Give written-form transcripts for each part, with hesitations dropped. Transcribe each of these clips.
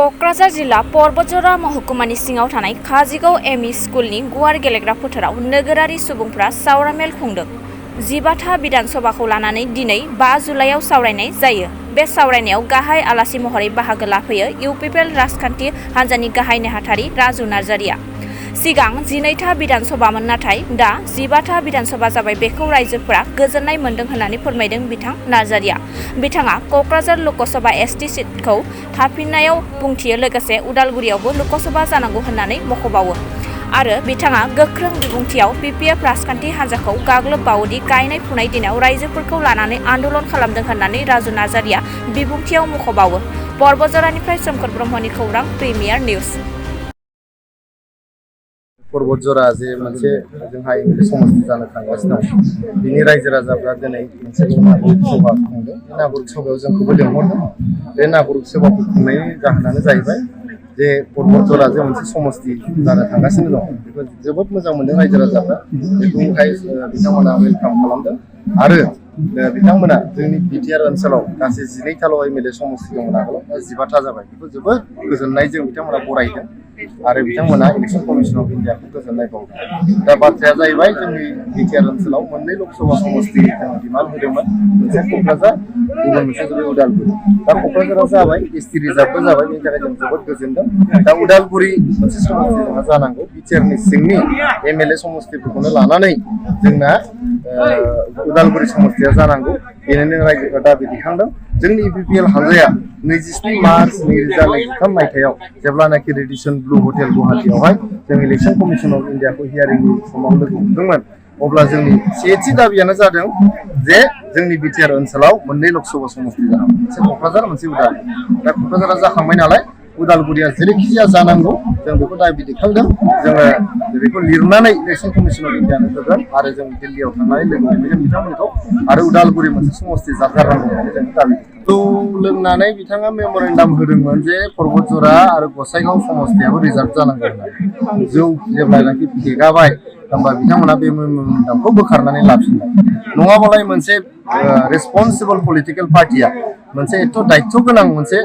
क'क्राझार जिल्ला परबतजरा महकुमानि सिङाव थानाय काजिगाव एमइ स्कुलनि गुवार गेलेग्रा फोथाराव नोगोरारि सुबुंफ्रा सावरायमेल खुंदों। 15था बिधान सभाखौ लानानै दिनै 5 जुलाइआव सावरायनाय जायो। बे सावरायनायाव गाहाय आलासि महरै बाहागो लाफैयो इउपिपिएल राजखान्थि हान्जानि गाहाय नेहाथारि राजु नार्जारिया। सिगां 12था बिधान सभामोन, नाथाय दा 15था बिधान सभा जाबाय। बेखौ रायजोफोरा गोजोननाय मोन्दों होननानै फोरमायदों बिथां नार्जारिया। बिथाङा क'क्राझार लकसभा एसटि सिटखौ थाफिननायाव बुंथियो, लोगोसे उदालगुरियावबो लकसभा जानांगौ होननानै मख'बावो। आरो बिथाङा गोख्रों बिबुंथियाव पिपिएफ राजखान्थि हान्जाखौ गाग्लोबबावोदि गायनाय फुनाय दिनाव रायजोफोरखौ लानानै आन्दोलन खालामदों होननानै राजु नार्जारिया बिबुंथियाव मख'बावो। परबतजरानिफ्राय सोमखोर ब्रह्मनि खौरां प्रिमियार निउज। परबतजरा जे मोनसे जोंहा एमएलए समस्ति जानो थांगासिनो दं, बिनि रायजो राजाफ्रा दिनै मोनसे नागरिक सभा खुंदों। बे नागरिक सभायाव जोंखौबो लिंहरदों। बे नागरिक सभाखौ खुंनायनि जाहोनानो जाहैबाय जे परबतजरा जे मोनसे समस्ति जानो थांगासिनो दं, बेखौ जोबोद मोजां मोनदों रायजो राजाफ्रा। बेखौहाय बिथांमोना वेलकाम खालामदों। आरो बिथांमोना जोंनि बिटिआर ओनसोलाव गासै 12थाल' एमएलए समस्ति दंमोन, आगोलाव दा 15था जाबाय। बेखौ जोबोद गोजोननायजों बिथांमोना बरायदों आरो बिथांमोना इलेक्शन कमिशन अफ इन्डियाखौ गोजोननाय बावदों। दा बाथ्राया जाहैबाय जोंनि बिटिआर ओनसोलाव मोननै लकसभा समस्ति जों डिमान्ड होदोंमोन, मोनसे क'क्राझार, गुबुन मोनसे जाबाय उदालगुरि। दा क'क्राझारा जाबाय, एसटि रिजार्भबो जाबाय, बेनि थाखाय जों जोबोद गोजोनदों। दा उदालगुरि मोनसे समस्ति जोंहा जानांगौ, बिटिआरनि सिंनि एमएलए समस्तिफोरखौनो लानानै जोंना उदालगुरि समस्तिया जानांगौ। बेनिनो रायजोफ्रा दाबि दिखांदों। जोंनि इउपिपिएल हानजाया 27 मार्च 2023 मायथाइयाव जेब्लानाखि रेडिसन ब्लु हटेल गुवाहाटीयावहाय जों इलेक्शन कमिशन अफ इन्डियाखौ हियारिंनि समाव लोगो हमदोंमोन, अब्ला जोंनि सेथि दाबियानो जादों जे जोंनि बिटिआर ओनसोलाव मोननै लकसभा समस्ति जानांगौ, मोनसे क'क्राझार, मोनसे उदालगुरि। दा क'क्राझारा जाखांबाय नालाय उदालगुरिया जेरैखिजाया जानांगौ, जों बेखौ दाबि दिखांदों। जोङो बेखौ लिरनानै इलेक्शन कमिशन अफ इन्डियानो होगोन आरो जों दिल्लीयाव थांनानै लोगो हमहैगोन बिथांमोनखौ। आरो उदालगुरि मोनसे समस्ति जाथारनांगौ होननानै जों दाबि जौ लोंनानै बिथाङा मेम'रेन्डाम होदोंमोन जे परबतजरा आरो गसाइगाव समस्तियाबो रिजार्भ जानांगौ होननानै। जौ जेब्लानाखि फेगाबाय, होमबा बिथांमोना बे मेम'रेन्डामखौ बोखारनानै लाफिनबाय। नङाबालाय मोनसे रेसपन्सिबल पलिटिकेल पार्टिया, मोनसे एथ' दायित्व गोनां मोनसे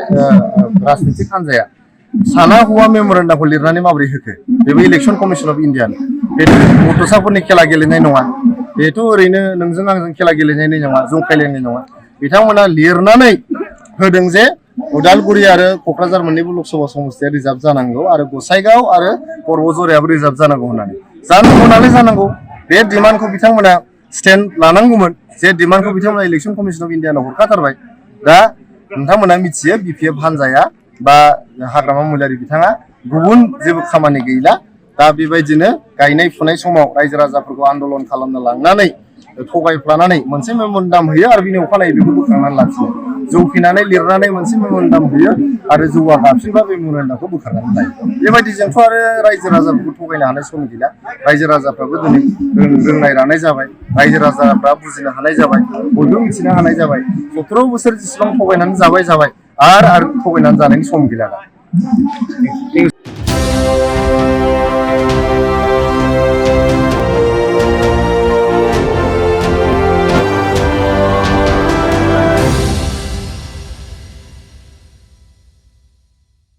राजनितिक हान्जाया साना हौवा मेम'रेन्डामखौ लिरनानै माबोरै होखो? बेबो इलेक्शन कमिशन अफ इन्डियानो। बे गथ'साफोरनि खेला गेलेनाय नङा, बेथ' ओरैनो नोंजों आंजों खेला गेलेनायनि नङा, जंखायलायनाय नङा। बिथांमोना लिरनानै होदों जे उदालगुरि आरो क'क्राझार मोननैबो लकसभा समस्तिया रिजार्भ जानांगौ आरो गसाइगाव आरो परबतजरायाबो रिजार्भ जानांगौ होननानै। जानांगौ नालाय जानांगौ। बे डिमान्डखौ बिथांमोना स्टेन्ड लानांगौमोन, जे डिमान्डखौ बिथांमोना इलेक्शन कमिशन अफ इन्डियानो हरखाथारबाय। दा नोंथांमोना मिथियो बिपिएफ हान्जाया बा हाग्रामा महिलारि बिथाङा गुबुन जेबो खामानि गैला। दा बेबायदिनो गायनाय फुनाय समाव रायजो राजाफोरखौ आन्दलन खालामनो लांनानै थगायफ्लानानै मोनसे मेम'रेन्डाम होयो आरो बिनि अखानायै बेखौ बोखारनानै लाखियो। जौ फिनानै लिरनानै मोनसे मेम'रेन्डाम होयो आरो जौआ गाबफिनबा बे मेम'रेन्डामखौ बोखारनानै लायो। बेबायदिजोंथ' आरो रायजो राजाफोरखौ थगायनो हानाय सम गैला। रायजो राजाफ्राबो दिनै रोंनाय रानाय जाबाय, रायजो राजाफ्रा बुजिनो हानाय जाबाय, बयबो मिथिनो हानाय जाबाय। 17 बोसोर जेसेबां थगायनानै जाबाय आरो थगायनानै जानायनि सम गैला दा।